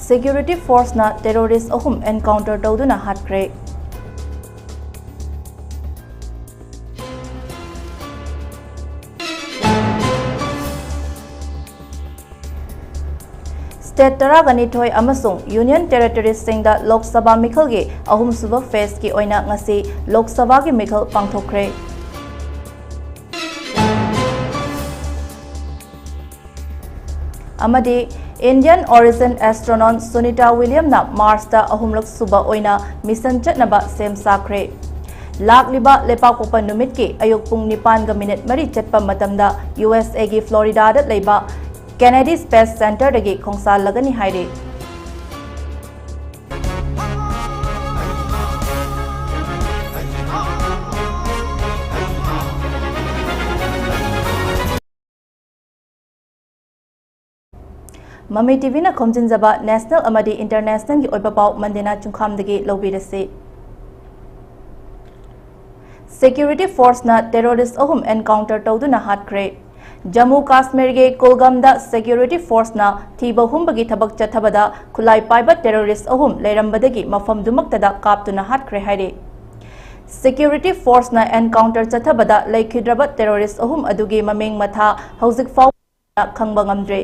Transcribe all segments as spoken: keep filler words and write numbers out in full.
Security forceꯅ terrorist ꯑꯍꯨꯝ encounter ꯇꯧꯗꯨꯅ ꯍꯥꯠꯈ꯭ꯔꯦ꯫ State ꯇꯔꯥꯒ ꯅꯤꯊꯣꯏ ꯑꯃꯁꯨꯡ Union Territoriesꯁꯤꯡꯗ Lok Sabha ꯃꯤꯈꯜꯒꯤ ꯑꯍꯨꯝꯁꯨꯕ phaseꯀꯤ ꯑꯣꯏꯅ ꯉꯁꯤ Lok Sabhaꯒꯤ ꯃꯤꯈꯜ ꯄꯥꯡꯊꯣꯛꯈ꯭ꯔꯦ꯫ ꯑꯃꯗꯤ Indian origin astronaut Sunita Williamsꯅ Marsꯇ ꯑꯍꯨꯝꯂꯛ ꯁꯨꯕ ꯑꯣꯏꯅ mission ꯆꯠꯅꯕ ꯁꯦꯝ ꯁꯥꯈ꯭ꯔꯦ꯫ ꯂꯥꯛꯂꯤꯕ ꯂꯩꯄꯥꯛꯄꯣꯛꯄ ꯅꯨꯃꯤꯠꯀꯤ ꯑꯌꯨꯛ ꯄꯨꯡ ꯅꯤꯄꯥꯟꯒ ꯃꯤꯅꯤꯠ ꯃꯔꯤ ꯆꯠꯄ ꯃꯇꯝꯗ USAꯒꯤ Floridaꯗ ꯂꯩꯕ Kennedy Space Centreꯗꯒꯤ ꯈꯣꯡꯁꯥꯜꯂꯒꯅꯤ ꯍꯥꯏꯔꯤ꯫ ꯃꯃꯤ ꯇꯤꯚꯤꯅ ꯈꯣꯝꯖꯤꯟꯖꯕ national ꯑꯃꯗꯤ internationalꯒꯤ ꯑꯣꯏꯕ ꯄꯥꯎ ꯃꯟꯗꯦꯅ ꯆꯨꯡꯈꯥꯝꯗꯒꯤ ꯂꯧꯕꯤꯔꯁꯤ꯫ Security forceꯅ terrorist ꯑꯍꯨꯝ encounter ꯇꯧꯗꯨꯅ ꯍꯥꯠꯈ꯭ꯔꯦ꯫ ꯖꯝꯃꯨ ꯀꯥꯁꯃꯤꯔꯒꯤ ꯀꯨꯜꯒꯝꯗ security forceꯅ ꯊꯤꯕ ꯍꯨꯝꯕꯒꯤ ꯊꯕꯛ ꯆꯠꯊꯕꯗ ꯈꯨꯠꯂꯥꯏ ꯄꯥꯏꯕ terrorist ꯑꯍꯨꯝ ꯂꯩꯔꯝꯕꯗꯒꯤ ꯃꯐꯝꯗꯨꯃꯛꯇꯗ ꯀꯥꯞꯇꯨꯅ ꯍꯥꯠꯈ꯭ꯔꯦ ꯍꯥꯏꯔꯤ꯫ Security forceꯅ encounter ꯆꯠꯊꯕꯗ ꯂꯩꯈꯤꯗ꯭ꯔꯕ terrorist ꯑꯍꯨꯝ ꯑꯗꯨꯒꯤ ꯃꯃꯤꯡ ꯃꯊꯥ ꯍꯧꯖꯤꯛ ꯐꯥꯎꯕ ꯈꯪꯕ ꯉꯝꯗ꯭ꯔꯤ꯫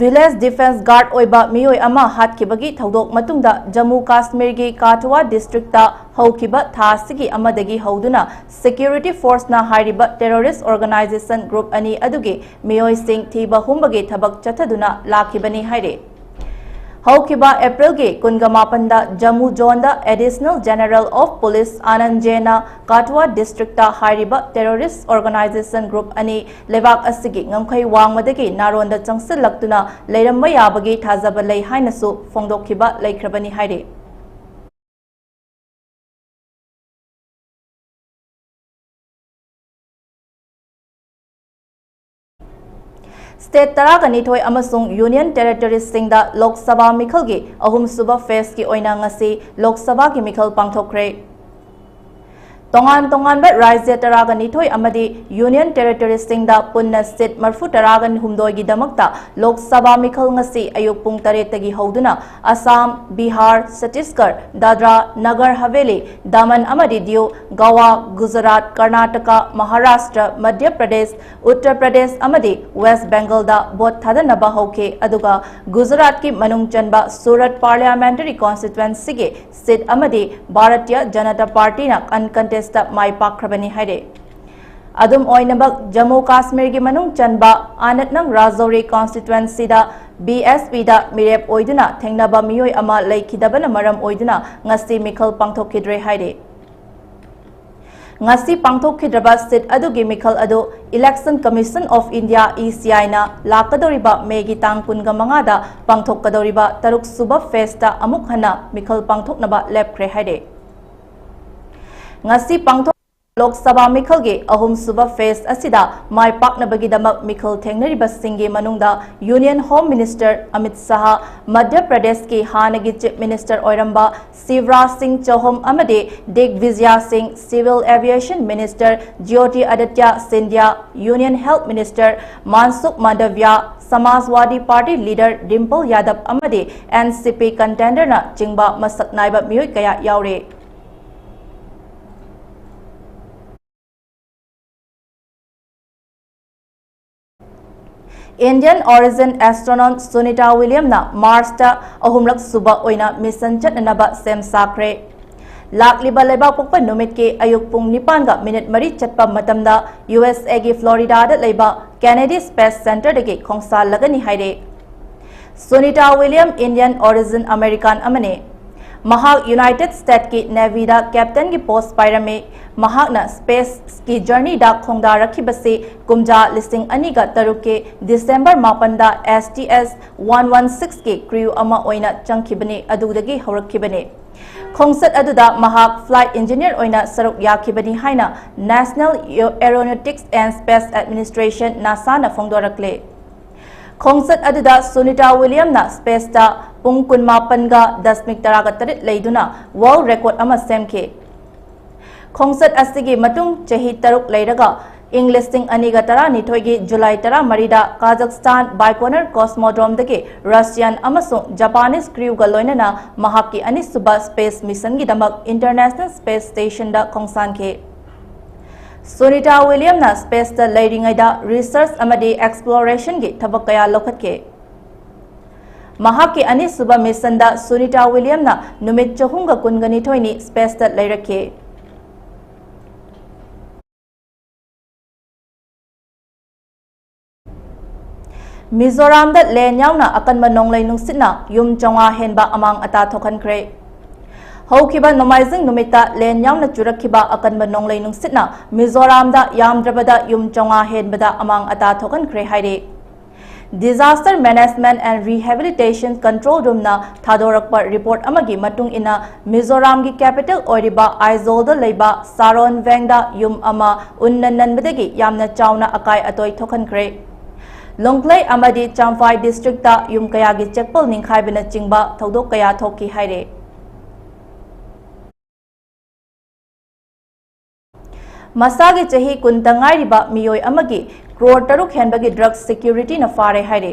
Village defence guard ꯑꯣꯏꯕ ꯃꯤꯑꯣꯏ ꯑꯃ ꯍꯥꯠꯈꯤꯕꯒꯤ ꯊꯧꯗꯣꯛ ꯃꯇꯨꯡꯗ ꯖꯝꯃꯨ ꯀꯥꯁꯃꯤꯔꯒꯤ ꯀꯥꯊꯨꯋꯥ districtꯇ ꯍꯧꯈꯤꯕ ꯊꯥ ꯑꯁꯤꯒꯤ ꯑꯃꯗꯒꯤ ꯍꯧꯗꯨꯅ security forceꯅ ꯍꯥꯏꯔꯤꯕ terrorist organisation group ꯑꯅꯤ ꯑꯗꯨꯒꯤ ꯃꯤꯑꯣꯏꯁꯤꯡ ꯊꯤꯕ ꯍꯨꯝꯕꯒꯤ ꯊꯕꯛ ꯆꯠꯊꯗꯨꯅ ꯂꯥꯛꯈꯤꯕꯅꯤ ꯍꯥꯏꯔꯤ꯫ ꯍꯧꯈꯤꯕ Aprilꯒꯤ ꯀꯨꯟꯒ ꯃꯥꯄꯟꯗ Jammu zoneꯗ Additional General of Police Anand ꯖꯦꯅ ꯀꯥꯊꯨꯋꯥ districtꯇ ꯍꯥꯏꯔꯤꯕ terrorist organisation group ꯑꯅꯤ ꯂꯩꯕꯥꯛ ꯑꯁꯤꯒꯤ ꯉꯝꯈꯩ ꯋꯥꯡꯃꯗꯒꯤ ꯅꯥꯔꯣꯟꯗ ꯆꯪꯁꯤꯜꯂꯛꯇꯨꯅ ꯂꯩꯔꯝꯕ ꯌꯥꯕꯒꯤ ꯊꯥꯖꯕ ꯂꯩ ꯍꯥꯏꯅꯁꯨ ꯐꯣꯡꯗꯣꯛꯈꯤꯕ ꯂꯩꯈ꯭ꯔꯕꯅꯤ ꯍꯥꯏꯔꯤ꯫ ꯁ꯭ꯇꯦꯠ ꯇꯔꯥꯒ ꯅꯤꯊꯣꯏ ꯑꯃꯁꯨꯡ ꯌꯨꯅꯤꯌꯟ ꯇꯦꯔꯤꯇꯣꯔꯤꯁꯁꯤꯡꯗ ꯂꯣꯛ ꯁꯚꯥ ꯃꯤꯈꯜꯒꯤ ꯑꯍꯨꯝꯁꯨꯕ ꯐꯦꯖꯀꯤ ꯑꯣꯏꯅ ꯉꯁꯤ ꯂꯣꯛ ꯁꯚꯥꯒꯤ ꯃꯤꯈꯜ ꯄꯥꯡꯊꯣꯛꯈ꯭ꯔꯦ꯫ ꯇꯣꯉꯥꯟ ꯇꯣꯉꯥꯟꯕ ꯔꯥꯖ꯭ꯌ ꯇꯔꯥꯒ ꯅꯤꯊꯣꯏ ꯑꯃꯗꯤ ꯌꯨꯅꯤꯌꯟ ꯇꯦꯔꯤꯇꯣꯔꯤꯁꯁꯤꯡꯗ ꯄꯨꯟꯅ ꯁꯤꯠ ꯃꯔꯤꯐꯨ ꯇꯔꯥꯒ ꯍꯨꯝꯗꯣꯏꯒꯤꯗꯃꯛꯇ ꯂꯣꯛ ꯁꯚꯥ ꯃꯤꯈꯜ ꯉꯁꯤ ꯑꯌꯨꯛ ꯄꯨꯡ ꯇꯔꯦꯠꯇꯒꯤ ꯍꯧꯗꯨꯅ ꯑꯁꯥꯝ, ꯕꯤꯍꯥꯔ, ꯆꯇꯤꯁꯒꯔ, ꯗꯥꯗ꯭ꯔꯥ, ꯅꯒꯔ ꯍꯥꯚꯦꯂꯤ, ꯗꯃꯟ ꯑꯃꯗꯤ ꯗꯤꯎ, ꯒꯋꯥ, ꯒꯨꯖꯔꯥꯠ, ꯀꯔꯅꯥꯇꯀꯥ, ꯃꯍꯥꯔꯥꯁꯇ꯭ꯔ, ꯃꯙ꯭ꯌ ꯄ꯭ꯔꯗꯦꯁ, ꯎꯠꯇꯔ ꯄ꯭ꯔꯗꯦꯁ ꯑꯃꯗꯤ ꯋꯦꯁ꯭ꯠ ꯕꯦꯡꯒꯜꯗ ꯚꯣꯠ ꯊꯥꯗꯅꯕ ꯍꯧꯈꯤ꯫ ꯑꯗꯨꯒ ꯒꯨꯖꯔꯥꯠꯀꯤ ꯃꯅꯨꯡ ꯆꯟꯕ ꯁꯨꯔꯠ ꯄꯥꯔꯂꯤꯌꯥꯃꯦꯟꯇꯔꯤ ꯀꯣꯟꯁꯇꯤꯇ꯭ꯋꯦꯟꯁꯤꯒꯤ ꯁꯤꯠ ꯑꯃꯗꯤ ꯚꯥꯔꯇꯤꯌ ꯖꯅꯇꯥ ꯄꯥꯔꯇꯤꯅ ꯑꯟꯀꯟꯇꯦꯁꯇ ꯃꯥꯏ ꯄꯥꯛꯈ꯭ꯔꯕꯅꯤ ꯍꯥꯏꯔꯦ꯫ ꯑꯗꯨꯝ ꯑꯣꯏꯅꯃꯛ, ꯖꯝꯃꯨ ꯀꯥꯁꯃꯤꯔꯒꯤ ꯃꯅꯨꯡ ꯆꯟꯕ ꯑꯅꯟꯇꯅꯥꯒ ꯔꯥꯖꯧꯔꯤ ꯀꯣꯟꯁꯇꯤꯇ꯭ꯋꯦꯟꯁꯤꯗ ꯕꯤ ꯑꯦꯁ ꯄꯤꯗ ꯃꯤꯔꯦꯞ ꯑꯣꯏꯗꯨꯅ ꯊꯦꯡꯅꯕ ꯃꯤꯑꯣꯏ ꯑꯃ ꯂꯩꯈꯤꯗꯕꯅ ꯃꯔꯝ ꯑꯣꯏꯗꯨꯅ ꯉꯁꯤ ꯃꯤꯈꯜ ꯄꯥꯡꯊꯣꯛꯈꯤꯗ꯭ꯔꯦ ꯍꯥꯏꯔꯤ꯫ ꯉꯁꯤ ꯄꯥꯡꯊꯣꯛꯈꯤꯗ꯭ꯔꯕ ꯁꯤꯠ ꯑꯗꯨꯒꯤ ꯃꯤꯈꯜ ꯑꯗꯨ Election Commission of India, E C I ꯅ ꯂꯥꯛꯀꯗꯧꯔꯤꯕ ꯃꯦꯒꯤ ꯇꯥꯡ ꯀꯨꯟꯒ ꯃꯉꯥꯗ ꯄꯥꯡꯊꯣꯛꯀꯗꯧꯔꯤꯕ ꯇꯔꯨꯛ ꯁꯨꯕ ꯐꯦꯖꯇ ꯑꯃꯨꯛ ꯍꯟꯅ ꯃꯤꯈꯜ ꯄꯥꯡꯊꯣꯛꯅꯕ ꯂꯦꯞꯈ꯭ꯔꯦ ꯍꯥꯏꯔꯦ꯫ ꯉꯁꯤ ꯄꯥꯡꯊꯣꯛ ꯂꯣꯛ ꯁꯚꯥ ꯃꯤꯈꯜꯒꯤ ꯑꯍꯨꯝꯁꯨꯕ ꯐꯦꯖ ꯑꯁꯤꯗ ꯃꯥꯏ ꯄꯥꯛꯅꯕꯒꯤꯗꯃꯛ ꯃꯤꯈꯜ ꯊꯦꯡꯅꯔꯤꯕꯁꯤꯡꯒꯤ ꯃꯅꯨꯡꯗ union home minister Amit Shah, Madhya ꯄ꯭ꯔꯗꯦꯁꯀꯤ ꯍꯥꯟꯅꯒꯤ ꯆꯤꯐ ꯃꯤꯅꯤꯁꯇꯔ ꯑꯣꯏꯔꯝꯕ ꯁꯤꯕꯔꯥꯖ ꯁꯤꯡ ꯆꯧꯍꯥꯟ ꯑꯃꯗꯤ Digvijaya Singh, civil aviation minister Jyotiraditya Scindia, union health minister Mansukh Mandaviya, Samajwadi party leader Dimple Yadav ꯑꯃꯗꯤ ꯑꯦꯟ ꯁꯤ ꯄꯤ ꯀꯟꯇꯦꯟꯗꯔꯅ ꯆꯤꯡꯕ ꯃꯁꯛ ꯅꯥꯏꯕ ꯃꯤꯑꯣꯏ ꯀꯌꯥ ꯌꯥꯎꯔꯤ꯫ Indian origin astronaut Sunita Williamsꯅ ꯃꯥꯔꯁꯇ ꯑꯍꯨꯝꯂꯛ ꯁꯨꯕ ꯑꯣꯏꯅ ꯃꯤꯁꯟ ꯆꯠꯅꯅꯕ ꯁꯦꯝ ꯁꯥꯈ꯭ꯔꯦ꯫ ꯂꯥꯛꯂꯤꯕ ꯂꯩꯕꯥꯛꯄꯣꯛꯄ ꯅꯨꯃꯤꯠꯀꯤ ꯑꯌꯨꯛ ꯄꯨꯡ ꯅꯤꯄꯥꯟꯒ ꯃꯤꯅꯤꯠ ꯃꯔꯤ ꯆꯠꯄ ꯃꯇꯝꯗ ꯌꯨ ꯑꯦꯁ ꯑꯦꯒꯤ ꯐ꯭ꯂꯣꯔꯤꯗꯥꯗ ꯂꯩꯕ ꯀꯦꯅꯦꯗꯤ ꯁ꯭ꯄꯦꯁ ꯁꯦꯟꯇꯔꯗꯒꯤ ꯈꯣꯡꯁꯥꯜꯂꯒꯅꯤ ꯍꯥꯏꯔꯦ꯫ Sunita Williams Indian origin American ꯑꯃꯅꯤ꯫ ꯃꯍꯥꯛ ꯌꯨꯅꯥꯏꯇꯦꯗ ꯁ꯭ꯇꯦꯠꯀꯤ ꯅꯦꯚꯤꯗ ꯀꯦꯞꯇꯦꯟꯒꯤ ꯄꯣꯁ ꯄꯥꯏꯔꯝꯃꯤ꯫ ꯃꯍꯥꯛꯅ ꯁ꯭ꯄꯦꯁꯀꯤ ꯖꯔꯅꯤꯗ ꯈꯣꯡꯗꯥꯔꯛꯈꯤꯕꯁꯤ ꯀꯨꯝꯖꯥ ꯂꯤꯁꯤꯡ ꯑꯅꯤꯒ ꯇꯔꯨꯛꯀꯤ ꯗꯤꯁꯦꯝꯕꯔ ꯃꯥꯄꯟꯗ S T S one one six ꯀꯤ ꯀ꯭ꯔꯤꯌꯨ ꯑꯃ ꯑꯣꯏꯅ ꯆꯪꯈꯤꯕꯅꯤ, ꯑꯗꯨꯗꯒꯤ ꯍꯧꯔꯛꯈꯤꯕꯅꯤ꯫ ꯈꯣꯡꯆꯠ ꯑꯗꯨꯗ ꯃꯍꯥꯛ ꯐ꯭ꯂꯥꯏꯠ ꯏꯟꯖꯤꯅꯤꯌꯔ ꯑꯣꯏꯅ ꯁꯔꯨꯛ ꯌꯥꯈꯤꯕꯅꯤ ꯍꯥꯏꯅ National Aeronautics and Space Administration, ꯅꯥꯁꯥꯅ ꯐꯣꯡꯗꯣꯔꯛꯂꯦ꯫ ꯈꯣꯡꯆꯠ ꯑꯗꯨꯗ ꯁꯨꯅꯤꯇꯥ ꯋꯤꯂꯤꯌꯝꯅ ꯁ꯭ꯄꯦꯁꯇ ꯄꯨꯡ ꯀꯨꯟꯃꯥꯄꯟꯒ ꯗꯁꯃꯤꯛ ꯇꯔꯥꯒ ꯇꯔꯦꯠ ꯂꯩꯗꯨꯅ ꯋꯥꯔꯜꯗ ꯔꯦꯀꯣꯔꯗ ꯑꯃ ꯁꯦꯝꯈꯤ꯫ ꯈꯣꯡꯆꯠ ꯑꯁꯤꯒꯤ ꯃꯇꯨꯡ ꯆꯍꯤ ꯇꯔꯨꯛ ꯂꯩꯔꯒ ꯏꯪ ꯂꯤꯁꯤꯡ ꯑꯅꯤꯒ ꯇꯔꯥꯅꯤꯊꯣꯏꯒꯤ ꯖꯨꯂꯥꯏ ꯇꯔꯥꯃꯔꯤꯗ ꯀꯥꯖꯥꯛꯁꯇꯥꯟ ꯕꯥꯏꯀꯣꯅꯔ ꯀꯣꯁꯃꯣꯗ꯭ꯔꯣꯝꯗꯒꯤ ꯔꯁꯤꯌꯥꯟ ꯑꯃꯁꯨꯡ ꯖꯄꯥꯅꯤꯁ ꯀ꯭ꯔꯤꯎꯒ ꯂꯣꯏꯅꯅ ꯃꯍꯥꯛꯀꯤ ꯑꯅꯤꯁꯨꯕ ꯁ꯭ꯄꯦꯁ ꯃꯤꯁꯟꯒꯤꯗꯃꯛ ꯏꯟꯇꯔꯅꯦꯁꯅꯦꯜ ꯁ꯭ꯄꯦꯁ ꯁ꯭ꯇꯦꯁꯟꯗ ꯈꯣꯡꯁꯥꯟꯈꯤ꯫ ꯁꯨꯅꯤꯇꯥ ꯋꯤꯂꯤꯌꯝꯅ ꯁ꯭ꯄꯦꯁꯇ ꯂꯩꯔꯤꯉꯩꯗ ꯔꯤꯁꯔꯆ ꯑꯃꯗꯤ ꯑꯦꯛꯁꯄ꯭ꯂꯣꯔꯦꯁꯟꯒꯤ ꯊꯕꯛ ꯀꯌꯥ ꯂꯧꯈꯠꯈꯤ꯫ ꯃꯍꯥꯛꯀꯤ ꯑꯅꯤꯁꯨꯕ ꯃꯤꯁꯟꯗ ꯁꯨꯅꯤꯇꯥ ꯋꯤꯂꯤꯌꯝꯅ ꯅꯨꯃꯤꯠ ꯆꯍꯨꯝꯒ ꯀꯨꯟꯒ ꯅꯤꯊꯣꯏꯅꯤ ꯁ꯭ꯄꯦꯁꯇ ꯂꯩꯔꯛꯈꯤ꯫ ꯃꯤꯖꯣꯔꯥꯝꯗ ꯂꯦꯟ ꯌꯥꯎꯅ ꯑꯀꯟꯕ ꯅꯣꯡꯂꯩ ꯅꯨꯡꯁꯤꯠꯅ ꯌꯨꯝ ꯆꯥꯝꯃꯉꯥ ꯍꯦꯟꯕ ꯑꯃꯥꯡ ꯑꯇꯥ ꯊꯣꯛꯍꯟꯈ꯭ꯔꯦ꯫ ꯍꯧꯈꯤꯕ ꯅꯣꯡꯃꯥꯏꯖꯤꯡ ꯅꯨꯃꯤꯠꯇ ꯂꯦꯟ ꯌꯥꯎꯅ ꯆꯨꯔꯛꯈꯤꯕ ꯑꯀꯟꯕ ꯅꯣꯡꯂꯩ ꯅꯨꯡꯁꯤꯠꯅ ꯃꯤꯖꯣꯔꯥꯝꯗ ꯌꯥꯝꯗ꯭ꯔꯕꯗ ꯌꯨꯝ ꯆꯥꯝꯃꯉꯥ ꯍꯦꯟꯕꯗ ꯑꯃꯥꯡ ꯑꯇꯥ ꯊꯣꯛꯍꯟꯈ꯭ꯔꯦ ꯍꯥꯏꯔꯤ꯫ Disaster Management and Rehabilitation Control Roomꯅ ꯊꯥꯗꯣꯔꯛꯄ ꯔꯤꯄꯣꯔꯠ ꯑꯃꯒꯤ ꯃꯇꯨꯡ ꯏꯟꯅ, ꯃꯤꯖꯣꯔꯥꯝꯒꯤ ꯀꯦꯄꯤꯇꯦꯜ ꯑꯣꯏꯔꯤꯕ ꯑꯥꯏꯖꯣꯜꯗ ꯂꯩꯕ ꯁꯥꯔꯣꯟ ꯚꯦꯡꯗ ꯌꯨꯝ ꯑꯃ ꯎꯟꯅ ꯅꯟꯕꯗꯒꯤ ꯌꯥꯝꯅ ꯆꯥꯎꯅ ꯑꯀꯥꯏ ꯑꯇꯣꯏ ꯊꯣꯛꯍꯟꯈ꯭ꯔꯦ꯫ ꯂꯣꯡꯀ꯭ꯂꯩ ꯑꯃꯗꯤ ꯆꯥꯝꯐꯥꯏ ꯗꯤꯁꯇ꯭ꯔꯤꯛꯇ ꯌꯨꯝ ꯀꯌꯥꯒꯤ ꯆꯦꯛꯄꯜ ꯅꯤꯡꯈꯥꯏꯕꯅꯆꯤꯡꯕ ꯊꯧꯗꯣꯛ ꯀꯌꯥ ꯊꯣꯛꯈꯤ ꯍꯥꯏꯔꯦ꯫ ꯃꯁꯥꯒꯤ ꯆꯍꯤ ꯀꯨꯟꯇ ꯉꯥꯏꯔꯤꯕ ꯃꯤꯑꯣꯏ ꯑꯃꯒꯤ ꯀ꯭ꯔꯣꯔ ꯇꯔꯨꯛ ꯍꯦꯟꯕꯒꯤ ꯗ꯭ꯔꯒ ꯁꯦꯀ꯭ꯌꯨꯔꯤꯇꯤꯅ ꯐꯥꯔꯦ ꯍꯥꯏꯔꯤ꯫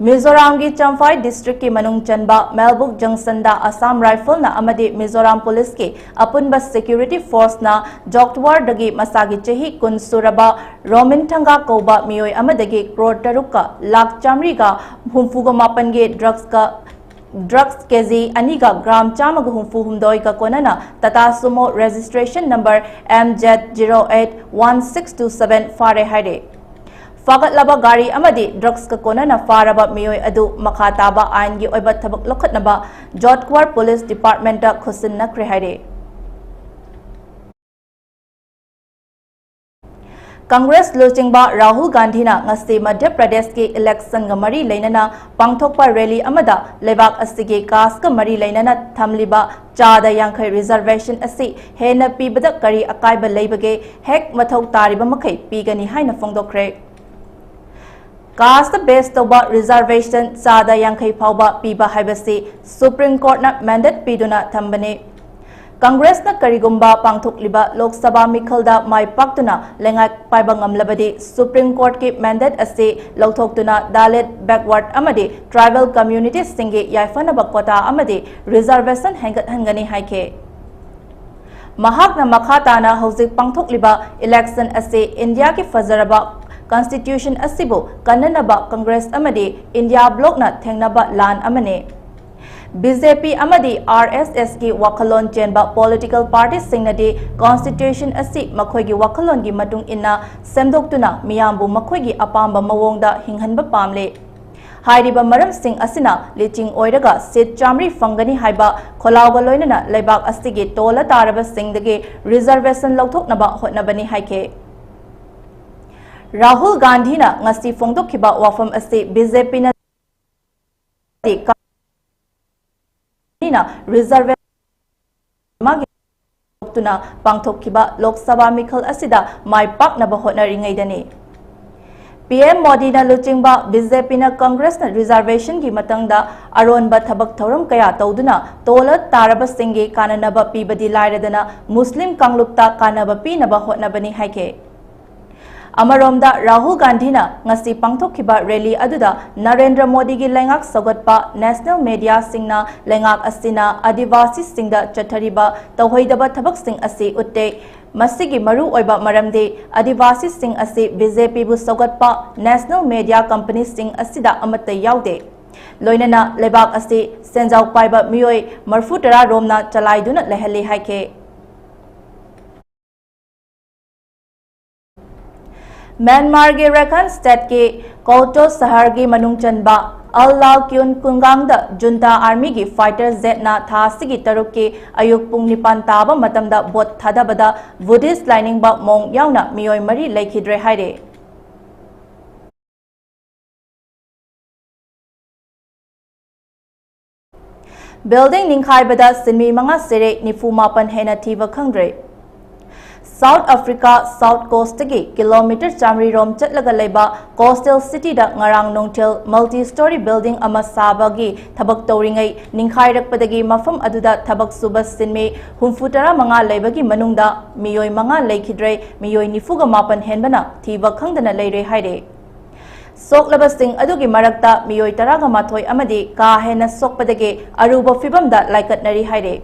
ꯃꯤꯖꯣꯔꯥꯝꯒꯤ ꯆꯝꯐꯥꯏ ꯗꯤꯁꯇ꯭ꯔꯤꯛꯀꯤ ꯃꯅꯨꯡ ꯆꯟꯕ ꯃꯦꯜꯕꯨꯛ ꯖꯪꯁꯟꯗ ꯑꯁꯥꯝ ꯔꯥꯏꯐꯜꯅ ꯑꯃꯗꯤ ꯃꯤꯖꯣꯔꯥꯝ ꯄꯨꯂꯤꯁꯀꯤ ꯑꯄꯨꯟꯕ ꯁꯦꯀ꯭ꯌꯨꯔꯤꯇꯤ ꯐꯣꯔꯁꯅ ꯖꯣꯛꯇꯋꯥꯔꯗꯒꯤ ꯃꯁꯥꯒꯤ ꯆꯍꯤ ꯀꯨꯟ ꯁꯨꯔꯕ ꯔꯣꯃꯤꯟ ꯊꯪꯒꯥ ꯀꯧꯕ ꯃꯤꯑꯣꯏ ꯑꯃꯗꯒꯤ ꯀ꯭ꯔꯣꯔ ꯇꯔꯨꯛꯀ ꯂꯥꯈ ꯆꯥꯃꯔꯤꯒ ꯍꯨꯝꯐꯨꯒ ꯃꯥꯄꯟꯒꯤ ꯗ꯭ꯔꯒꯁꯀ ꯗ꯭ꯔꯒꯁ ꯀꯦꯖꯤ ꯑꯅꯤꯒ ꯒ꯭ꯔꯥꯝ ꯆꯥꯝꯃꯒ ꯍꯨꯝꯐꯨ ꯍꯨꯝꯗꯣꯏꯒ ꯀꯣꯟꯅꯅ Tata Sumo registration number M Z zero eight one six two seven ꯐꯥꯔꯦ ꯍꯥꯏꯔꯦ꯫ ꯐꯥꯒꯠꯂꯕ ꯒꯥꯔꯤ ꯑꯃꯗꯤ ꯗ꯭ꯔꯒꯁꯀ ꯀꯣꯟꯅꯅ ꯐꯥꯔꯕ ꯃꯤꯑꯣꯏ ꯑꯗꯨ ꯃꯈꯥ ꯇꯥꯕ ꯑꯥꯏꯟꯒꯤ ꯑꯣꯏꯕ ꯊꯕꯛ ꯂꯧꯈꯠꯅꯕ ꯖꯣꯠꯀ꯭ꯋꯥꯔ ꯄꯨꯂꯤꯁ ꯗꯤꯄꯥꯔꯠꯃꯦꯟꯇ ꯈꯨꯠꯁꯤꯟꯅꯈ꯭ꯔꯦ ꯍꯥꯏꯔꯦ꯫ ꯀꯪꯒ꯭ꯔꯦꯁ ꯂꯨꯆꯤꯡꯕ ꯔꯥꯍꯨꯜ ꯒꯥꯟꯙꯤꯅ ꯉꯁꯤ ꯃꯙ꯭ꯌ ꯄ꯭ꯔꯗꯦꯁꯀꯤ ꯏꯂꯦꯛꯁꯟꯒ ꯃꯔꯤ ꯂꯩꯅꯅ ꯄꯥꯡꯊꯣꯛꯄ ꯔꯦꯂꯤ ꯑꯃꯗ ꯂꯩꯕꯥꯛ ꯑꯁꯤꯒꯤ ꯀꯥꯁꯀ ꯃꯔꯤ ꯂꯩꯅꯅ ꯊꯝꯂꯤꯕ ꯆꯥꯗ ꯌꯥꯡꯈꯩ ꯔꯤꯖꯔꯚꯦꯁꯟ ꯑꯁꯤ ꯍꯦꯟꯅ ꯄꯤꯕꯗ ꯀꯔꯤ ꯑꯀꯥꯏꯕ ꯂꯩꯕꯒꯦ, ꯍꯦꯛ ꯃꯊꯧ ꯇꯥꯔꯤꯕ ꯃꯈꯩ ꯄꯤꯒꯅꯤ ꯍꯥꯏꯅ ꯐꯣꯡꯗꯣꯛꯈ꯭ꯔꯦ꯫ Caste base ꯇꯧꯕ reservation ꯆꯥꯗ ꯌꯥꯡꯈꯩ ꯐꯥꯎꯕ ꯄꯤꯕ ꯍꯥꯏꯕꯁꯤ Supreme Courtꯅ mandate ꯄꯤꯗꯨꯅ ꯊꯝꯕꯅꯤ꯫ ꯀꯪꯒ꯭ꯔꯦꯁꯅ ꯀꯔꯤꯒꯨꯝꯕ ꯄꯥꯡꯊꯣꯛꯂꯤꯕ ꯂꯣꯛ ꯁꯚꯥ ꯃꯤꯈꯜꯗ ꯃꯥꯏ ꯄꯥꯛꯇꯨꯅ ꯂꯩꯉꯥꯛ ꯄꯥꯏꯕ ꯉꯝꯂꯕꯗꯤ, Supreme Courtꯀꯤ mandate ꯑꯁꯤ ꯂꯧꯊꯣꯛꯇꯨꯅ Dalit, backward ꯑꯃꯗꯤ tribal communitiesꯁꯤꯡꯒꯤ ꯌꯥꯏꯐꯅꯕ quota ꯑꯃꯗꯤ reservation ꯍꯦꯟꯒꯠꯍꯟꯒꯅꯤ ꯍꯥꯏꯈꯤ꯫ ꯃꯍꯥꯛꯅ ꯃꯈꯥ ꯇꯥꯅ ꯍꯧꯖꯤꯛ ꯄꯥꯡꯊꯣꯛꯂꯤꯕ election ꯑꯁꯤ ꯏꯟꯗꯤꯌꯥꯒꯤ ꯐꯖꯔꯕ constitution ꯑꯁꯤꯕꯨ ꯀꯟꯅꯅꯕ ꯀꯪꯒ꯭ꯔꯦꯁ ꯑꯃꯗꯤ ꯏꯟꯗꯤꯌꯥ ꯕ꯭ꯂꯣꯛꯅ ꯊꯦꯡꯅꯕ ꯂꯥꯟ ꯑꯃꯅꯤ꯫ ꯕꯤ ꯖꯦ ꯄꯤ ꯑꯃꯗꯤ ꯑꯥꯔ ꯑꯦꯁ ꯑꯦꯁꯀꯤ ꯋꯥꯈꯜꯂꯣꯟ ꯆꯦꯟꯕ political partyꯁꯤꯡꯅꯗꯤ constitution ꯑꯁꯤ ꯃꯈꯣꯏꯒꯤ ꯋꯥꯈꯜꯂꯣꯟꯒꯤ ꯃꯇꯨꯡ ꯏꯟꯅ ꯁꯦꯝꯗꯣꯛꯇꯨꯅ ꯃꯤꯌꯥꯝꯕꯨ ꯃꯈꯣꯏꯒꯤ ꯑꯄꯥꯝꯕ ꯃꯑꯣꯡꯗ ꯍꯤꯡꯍꯟꯕ ꯄꯥꯝꯂꯤ꯫ ꯍꯥꯏꯔꯤꯕ ꯃꯔꯝꯁꯤꯡ ꯑꯁꯤꯅ ꯂꯤꯆꯤꯡ ꯑꯣꯏꯔꯒ seat ꯆꯥꯃꯔꯤ ꯐꯪꯒꯅꯤ ꯍꯥꯏꯕ ꯈꯣꯜꯂꯥꯎꯒ ꯂꯣꯏꯅꯅ ꯂꯩꯕꯥꯛ ꯑꯁꯤꯒꯤ ꯇꯣꯜꯂ ꯇꯥꯔꯕꯁꯤꯡꯗꯒꯤ reservation ꯂꯧꯊꯣꯛꯅꯕ ꯍꯣꯠꯅꯕꯅꯤ ꯍꯥꯏꯈꯤ꯫ ꯔꯥꯍꯨꯜ ꯒꯥꯟꯙꯤꯅ ꯉꯁꯤ ꯐꯣꯡꯗꯣꯛꯈꯤꯕ ꯋꯥꯐꯝ ꯑꯁꯤ ꯕꯤ ꯖꯦ ꯄꯤꯅ reservation ꯃꯥꯒꯤ ꯇꯨꯅ ꯄꯥꯡꯊꯣꯛꯈꯤꯕ ꯂꯣꯛ ꯁꯚꯥ ꯃꯤꯈꯜ ꯑꯁꯤꯗ ꯃꯥꯏ ꯄꯥꯛꯅꯕ ꯍꯣꯠꯅꯔꯤꯉꯩꯗꯅꯤ꯫ ꯄꯤ ꯑꯦꯝ ꯃꯣꯗꯤꯅ ꯂꯨꯆꯤꯡꯕ ꯕꯤ ꯖꯦ ꯄꯤꯅ ꯀꯪꯒ꯭ꯔꯦꯁꯅ reservationꯒꯤ ꯃꯇꯥꯡꯗ ꯑꯔꯣꯟꯕ ꯊꯕꯛ ꯊꯧꯔꯝ ꯀꯌꯥ ꯇꯧꯗꯨꯅ ꯇꯣꯜꯂ ꯇꯥꯔꯕꯁꯤꯡꯒꯤ ꯀꯥꯟꯅꯅꯕ ꯄꯤꯕꯗꯤ ꯂꯥꯏꯔꯗꯅ ꯃꯨꯁꯂꯤꯝ ꯀꯥꯡꯂꯨꯞꯇ ꯀꯥꯟꯅꯕ ꯄꯤꯅꯕ ꯍꯣꯠꯅꯕꯅꯤ ꯍꯥꯏꯈꯤ꯫ ꯑꯃꯔꯣꯝꯗ ꯔꯥꯍꯨꯜ ꯒꯥꯟꯙꯤꯅ ꯉꯁꯤ ꯄꯥꯡꯊꯣꯛꯈꯤꯕ rally ꯑꯗꯨꯗ ꯅꯔꯦꯟꯗ꯭ꯔ ꯃꯣꯗꯤꯒꯤ ꯂꯩꯉꯥꯛ ꯁꯧꯒꯠꯄ national mediaꯁꯤꯡꯅ ꯂꯩꯉꯥꯛ ꯑꯁꯤꯅ ꯑꯥꯗꯤꯕꯥꯁꯤꯁꯤꯡꯗ ꯆꯠꯊꯔꯤꯕ ꯇꯧꯍꯩꯗꯕ ꯊꯕꯛꯁꯤꯡ ꯑꯁꯤ ꯎꯠꯇꯦ꯫ ꯃꯁꯤꯒꯤ ꯃꯔꯨ ꯑꯣꯏꯕ ꯃꯔꯝꯗꯤ ꯑꯥꯗꯤꯕꯥꯁꯤꯁꯤꯡ ꯑꯁꯤ ꯕꯤ ꯖꯦ ꯄꯤꯕꯨ ꯁꯧꯒꯠꯄ national media companyꯁꯤꯡ ꯑꯁꯤꯗ ꯑꯃꯠꯇ ꯌꯥꯎꯗꯦ꯫ ꯂꯣꯏꯅꯅ ꯂꯩꯕꯥꯛ ꯑꯁꯤ ꯁꯦꯟꯖꯥꯎ ꯄꯥꯏꯕ ꯃꯤꯑꯣꯏ ꯃꯔꯐꯨ ꯇꯔꯥ ꯔꯣꯝꯅ ꯆꯂꯥꯏꯗꯨꯅ ꯂꯩꯍꯜꯂꯤ ꯍꯥꯏꯈꯤ꯫ ꯃ꯭ꯌꯥꯟꯃꯥꯔꯒꯤ ꯔꯦꯈꯥꯏꯟ stateꯀꯤ ꯀꯣꯇꯣ ꯁꯍꯔꯒꯤ ꯃꯅꯨꯡ ꯆꯟꯕ ꯑꯜ ꯂꯥꯜ ꯀ꯭ꯌꯨꯟ ꯈꯨꯡꯒꯪꯗ junta armyꯒꯤ fighter jetꯅ ꯊꯥ ꯑꯁꯤꯒꯤ ꯇꯔꯨꯛꯀꯤ ꯑꯌꯨꯛ ꯄꯨꯡ ꯅꯤꯄꯥꯟ ꯇꯥꯕ ꯃꯇꯝꯗ ꯕꯣꯠ ꯊꯥꯗꯕꯗ Buddhist ꯂꯥꯏꯅꯤꯡꯕ monk ꯌꯥꯎꯅ ꯃꯤꯑꯣꯏ ꯃꯔꯤ ꯂꯩꯈꯤꯗ꯭ꯔꯦ ꯍꯥꯏꯔꯦ꯫ Building ꯅꯤꯡꯈꯥꯏꯕꯗ ꯁꯤꯟꯃꯤ ꯃꯉꯥ ꯁꯤꯔꯦ, ꯅꯤꯐꯨ ꯃꯥꯄꯟ ꯍꯦꯟꯅ ꯊꯤꯕ ꯈꯪꯗ꯭ꯔꯦ꯫ South Africa South Coastꯇꯒꯤ ꯀꯤꯂꯣꯃꯤꯇꯔ ꯆꯥꯃꯔꯤ ꯔꯣꯝ ꯆꯠꯂꯒ ꯂꯩꯕ coastal cityꯗ ꯉꯔꯥꯡ ꯅꯨꯡꯊꯤꯜ multi story building ꯑꯃ ꯁꯥꯕꯒꯤ ꯊꯕꯛ ꯇꯧꯔꯤꯉꯩ ꯅꯤꯡꯈꯥꯏꯔꯛꯄꯗꯒꯤ ꯃꯐꯝ ꯑꯗꯨꯗ ꯊꯕꯛ ꯁꯨꯕ ꯁꯤꯟꯃꯤ ꯍꯨꯝꯐꯨ ꯇꯔꯥ ꯃꯉꯥ ꯂꯩꯕꯒꯤ ꯃꯅꯨꯡꯗ ꯃꯤꯑꯣꯏ ꯃꯉꯥ ꯂꯩꯈꯤꯗ꯭ꯔꯦ, ꯃꯤꯑꯣꯏ ꯅꯤꯐꯨꯒ ꯃꯥꯄꯟ ꯍꯦꯟꯕꯅ ꯊꯤꯕ ꯈꯪꯗꯅ ꯂꯩꯔꯦ ꯍꯥꯏꯔꯦ꯫ ꯁꯣꯛꯂꯕꯁꯤꯡ ꯑꯗꯨꯒꯤ ꯃꯔꯛꯇ ꯃꯤꯑꯣꯏ ꯇꯔꯥꯒ ꯃꯥꯊꯣꯏ ꯑꯃꯗꯤ ꯀꯥ ꯍꯦꯟꯅ ꯁꯣꯛꯄꯗꯒꯤ ꯑꯔꯨꯕ ꯐꯤꯚꯝꯗ ꯂꯥꯏꯀꯠꯅꯔꯤ ꯍꯥꯏꯔꯦ꯫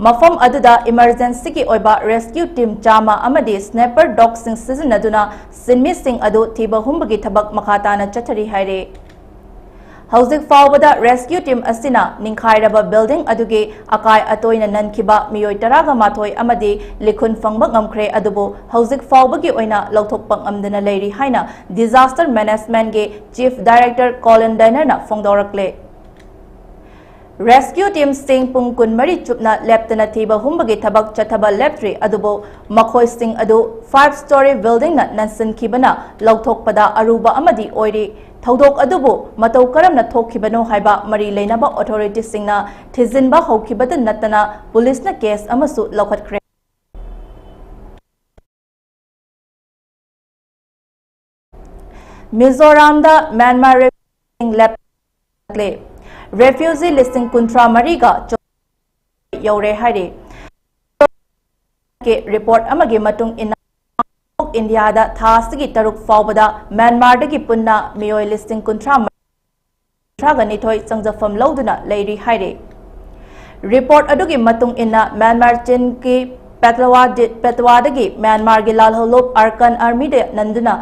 ꯃꯐꯝ ꯑꯗꯨꯗ emergencyꯒꯤ ꯑꯣꯏꯕ rescue team ꯆꯥꯝꯃ ꯑꯃꯗꯤ sniper dogꯁꯤꯡ ꯁꯤꯖꯤꯟꯅꯗꯨꯅ ꯁꯤꯟꯃꯤꯁꯤꯡ ꯑꯗꯨ ꯊꯤꯕ ꯍꯨꯝꯕꯒꯤ ꯊꯕꯛ ꯃꯈꯥ ꯇꯥꯅ ꯆꯠꯊꯔꯤ ꯍꯥꯏꯔꯦ꯫ ꯍꯧꯖꯤꯛ ꯐꯥꯎꯕꯗ rescue team ꯑꯁꯤꯅ ꯅꯤꯡꯈꯥꯏꯔꯕ building ꯑꯗꯨꯒꯤ ꯑꯀꯥꯏ ꯑꯇꯣꯏꯅ ꯅꯟꯈꯤꯕ ꯃꯤꯑꯣꯏ ꯇꯔꯥꯒ ꯃꯥꯊꯣꯏ ꯑꯃꯗꯤ ꯂꯤꯈꯨꯟ ꯐꯪꯕ ꯉꯝꯈ꯭ꯔꯦ, ꯑꯗꯨꯕꯨ ꯍꯧꯖꯤꯛ ꯐꯥꯎꯕꯒꯤ ꯑꯣꯏꯅ ꯂꯧꯊꯣꯛꯄ ꯉꯝꯗꯅ ꯂꯩꯔꯤ ꯍꯥꯏꯅ disaster managementꯒꯤ chief director Colin Dynarꯅ ꯐꯣꯡꯗꯣꯔꯛꯂꯦ꯫ Rescue teamꯁꯤꯡ ꯄꯨꯡ ꯀꯨꯟꯃꯔꯤ ꯆꯨꯞꯅ ꯂꯦꯞꯇꯅ ꯊꯤꯕ ꯍꯨꯝꯕꯒꯤ ꯊꯕꯛ ꯆꯠꯊꯕ ꯂꯦꯞꯇ꯭ꯔꯤ, ꯑꯗꯨꯕꯨ ꯃꯈꯣꯏꯁꯤꯡ ꯑꯗꯨ five story buildingꯅ ꯅꯟꯁꯤꯟꯈꯤꯕꯅ ꯂꯧꯊꯣꯛꯄꯗ ꯑꯔꯨꯕ ꯑꯃꯗꯤ ꯑꯣꯏꯔꯤ꯫ ꯊꯧꯗꯣꯛ ꯑꯗꯨꯕꯨ ꯃꯇꯧ ꯀꯔꯝꯅ ꯊꯣꯛꯈꯤꯕꯅꯣ ꯍꯥꯏꯕ ꯃꯔꯤ ꯂꯩꯅꯕ authorityꯁꯤꯡꯅ ꯊꯤꯖꯤꯟꯕ ꯍꯧꯈꯤꯕꯇ ꯅꯠꯇꯅ ꯄꯨꯂꯤꯁꯅ case ꯑꯃꯁꯨ ꯂꯧꯈꯠꯈ꯭ꯔꯦ꯫ ꯃꯤꯖꯣꯔꯥꯝꯗ ꯃ꯭ꯌꯥꯟꯃꯥꯔ refugee ꯂꯦꯞꯂꯦ꯫ Refugee ꯂꯤꯁꯤꯡ ꯀꯨꯟꯊ꯭ꯔꯥ ꯃꯔꯤꯒ ꯌꯧꯔꯦ ꯍꯥꯏꯔꯤ꯫ Report ꯑꯃꯒꯤ ꯃꯇꯨꯡ ꯏꯟꯅ, ꯏꯟꯗꯤꯌꯥꯗ ꯊꯥ ꯑꯁꯤꯒꯤ ꯇꯔꯨꯛ ꯐꯥꯎꯕꯗ ꯃ꯭ꯌꯥꯟꯃꯥꯔꯗꯒꯤ ꯄꯨꯟꯅ ꯃꯤꯑꯣꯏ ꯂꯤꯁꯤꯡ ꯀꯨꯟꯊ꯭ꯔꯥ ꯀꯨꯟꯊ꯭ꯔꯥꯒ ꯅꯤꯊꯣꯏ ꯆꯪꯖꯐꯝ ꯂꯧꯗꯨꯅ ꯂꯩꯔꯤ ꯍꯥꯏꯔꯤ꯫ Report ꯑꯗꯨꯒꯤ ꯃꯇꯨꯡ ꯏꯟꯅ, ꯃ꯭ꯌꯥꯟꯃꯥꯔ ꯆꯤꯟꯒꯤ ꯄꯦꯇꯋꯥ ꯗꯤ-, ꯄꯦꯇꯋꯥꯗꯒꯤ ꯃ꯭ꯌꯥꯟꯃꯥꯔꯒꯤ ꯂꯥꯜꯍꯧꯂꯨꯞ ꯑꯔꯀꯥꯟ ꯑꯥꯔꯃꯤꯗ ꯅꯟꯗꯨꯅ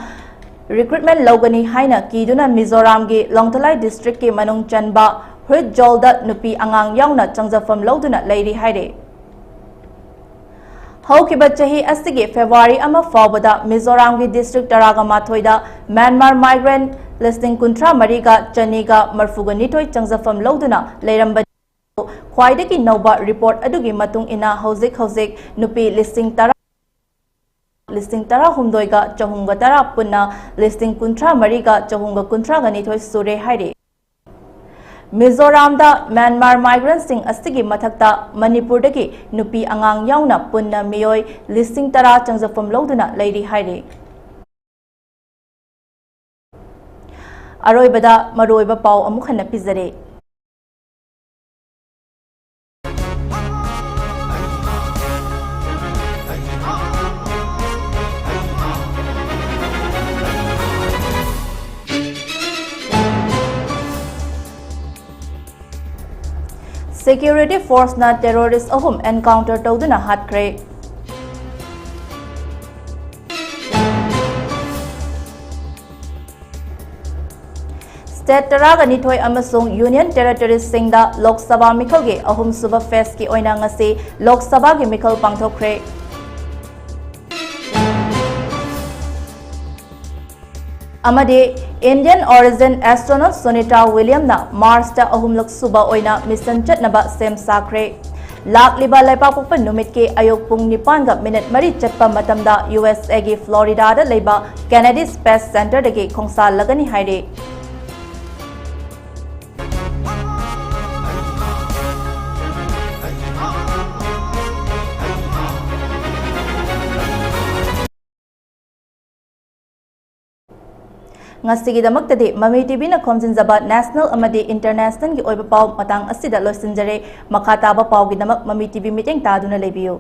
recruitment ꯂꯧꯒꯅꯤ ꯍꯥꯏꯅ ꯀꯤꯗꯨꯅ ꯃꯤꯖꯣꯔꯥꯝꯒꯤ ꯂꯣꯡꯊꯂꯥꯏ districtꯀꯤ ꯃꯅꯨꯡ ꯆꯟꯕ ꯍ꯭ꯔꯤꯠꯖꯣꯜꯗ ꯅꯨꯄꯤ ꯑꯉꯥꯡ ꯌꯥꯎꯅ ꯆꯪꯖꯐꯝ ꯂꯧꯗꯨꯅ ꯂꯩꯔꯤ ꯍꯥꯏꯔꯤ꯫ ꯍꯧꯈꯤꯕ ꯆꯍꯤ ꯑꯁꯤꯒꯤ February ꯑꯃ ꯐꯥꯎꯕꯗ ꯃꯤꯖꯣꯔꯥꯝꯒꯤ district ꯇꯔꯥꯒ ꯃꯥꯊꯣꯏꯗ ꯃ꯭ꯌꯥꯟꯃꯥꯔ migrant ꯂꯤꯁꯤꯡ ꯀꯨꯟꯊ꯭ꯔꯥ ꯃꯔꯤꯒ ꯆꯅꯤꯒ ꯃꯔꯐꯨꯒ ꯅꯤꯊꯣꯏ ꯆꯪꯖꯐꯝ ꯂꯧꯗꯨꯅ ꯂꯩꯔꯝꯕꯅꯤ꯫ ꯈ꯭ꯋꯥꯏꯗꯒꯤ ꯅꯧꯕ report ꯑꯗꯨꯒꯤ ꯃꯇꯨꯡ ꯏꯟꯅ, ꯍꯧꯖꯤꯛ ꯍꯧꯖꯤꯛ ꯅꯨꯄꯤ ꯂꯤꯁꯤꯡ ꯇꯔꯥ, ꯂꯤꯁꯤꯡ ꯇꯔꯥꯍꯨꯝꯗꯣꯏꯒ ꯆꯍꯨꯝꯒ ꯇꯔꯥ ꯄꯨꯟꯅ ꯂꯤꯁꯤꯡ ꯀꯨꯟꯊ꯭ꯔꯥ ꯃꯔꯤꯒ ꯆꯍꯨꯝꯒ ꯀꯨꯟꯊ꯭ꯔꯥꯒ ꯅꯤꯊꯣꯏ ꯁꯨꯔꯦ ꯍꯥꯏꯔꯤ꯫ ꯃꯤꯖꯣꯔꯥꯝꯗ ꯃ꯭ꯌꯥꯟꯃꯥꯔ migrantꯁꯤꯡ ꯑꯁꯤꯒꯤ ꯃꯊꯛꯇ ꯃꯅꯤꯄꯨꯔꯗꯒꯤ ꯅꯨꯄꯤ ꯑꯉꯥꯡ ꯌꯥꯎꯅ ꯄꯨꯟꯅ ꯃꯤꯑꯣꯏ ꯂꯤꯁꯤꯡ ꯇꯔꯥ ꯆꯪꯖꯐꯝ ꯂꯧꯗꯨꯅ ꯂꯩꯔꯤ ꯍꯥꯏꯔꯤ꯫ ꯑꯔꯣꯏꯕꯗ ꯃꯔꯨꯑꯣꯏꯕ ꯄꯥꯎ ꯑꯃꯨꯛ ꯍꯟꯅ ꯄꯤꯖꯔꯦ꯫ Security forceꯅ terrorist ꯑꯍꯨꯝ encounter ꯇꯧꯗꯨꯅ ꯍꯥꯠꯈ꯭ꯔꯦ꯫ State ꯇꯔꯥꯒ ꯅꯤꯊꯣꯏ ꯑꯃꯁꯨꯡ Union Territoriesꯁꯤꯡꯗ ꯂꯣꯛ ꯁꯚꯥ ꯃꯤꯈꯜꯒꯤ ꯑꯍꯨꯝꯁꯨꯕ phaseꯀꯤ ꯑꯣꯏꯅ ꯉꯁꯤ ꯂꯣꯛ ꯁꯚꯥꯒꯤ ꯃꯤꯈꯜ ꯄꯥꯡꯊꯣꯛꯈ꯭ꯔꯦ꯫ ꯑꯃꯗꯤ Indian origin astronaut Sunita Williamꯅ Marsꯇ ꯑꯍꯨꯝꯂꯛ ꯁꯨꯕ ꯑꯣꯏꯅ mission ꯆꯠꯅꯕ ꯁꯦꯝ ꯁꯥꯈ꯭ꯔꯦ꯫ ꯂꯥꯛꯂꯤꯕ ꯂꯩꯕꯥꯛꯄꯣꯛꯄ ꯅꯨꯃꯤꯠꯀꯤ ꯑꯌꯨꯛ ꯄꯨꯡ ꯅꯤꯄꯥꯟꯒ minute ꯃꯔꯤ ꯆꯠꯄ ꯃꯇꯝꯗ USAꯒꯤ Floridaꯗ ꯂꯩꯕ Kennedy Space Centreꯗꯒꯤ ꯈꯣꯡꯁꯥꯜꯂꯒꯅꯤ ꯍꯥꯏꯔꯤ꯫ ꯉꯁꯤꯒꯤꯗꯃꯛꯇꯗꯤ ꯃꯃꯤ TVꯅ ꯈꯣꯝꯖꯤꯟꯖꯕ national ꯑꯃꯗꯤ internationalꯒꯤ ꯑꯣꯏꯕ ꯄꯥꯎ ꯃꯇꯥꯡ ꯑꯁꯤꯗ ꯂꯣꯏꯁꯤꯟꯖꯔꯦ꯫ ꯃꯈꯥ ꯇꯥꯕ ꯄꯥꯎꯒꯤꯗꯃꯛ ꯃꯃꯤ TV ꯃꯤꯠꯌꯦꯡ ꯇꯥꯗꯨꯅ ꯂꯩꯕꯤꯌꯨ꯫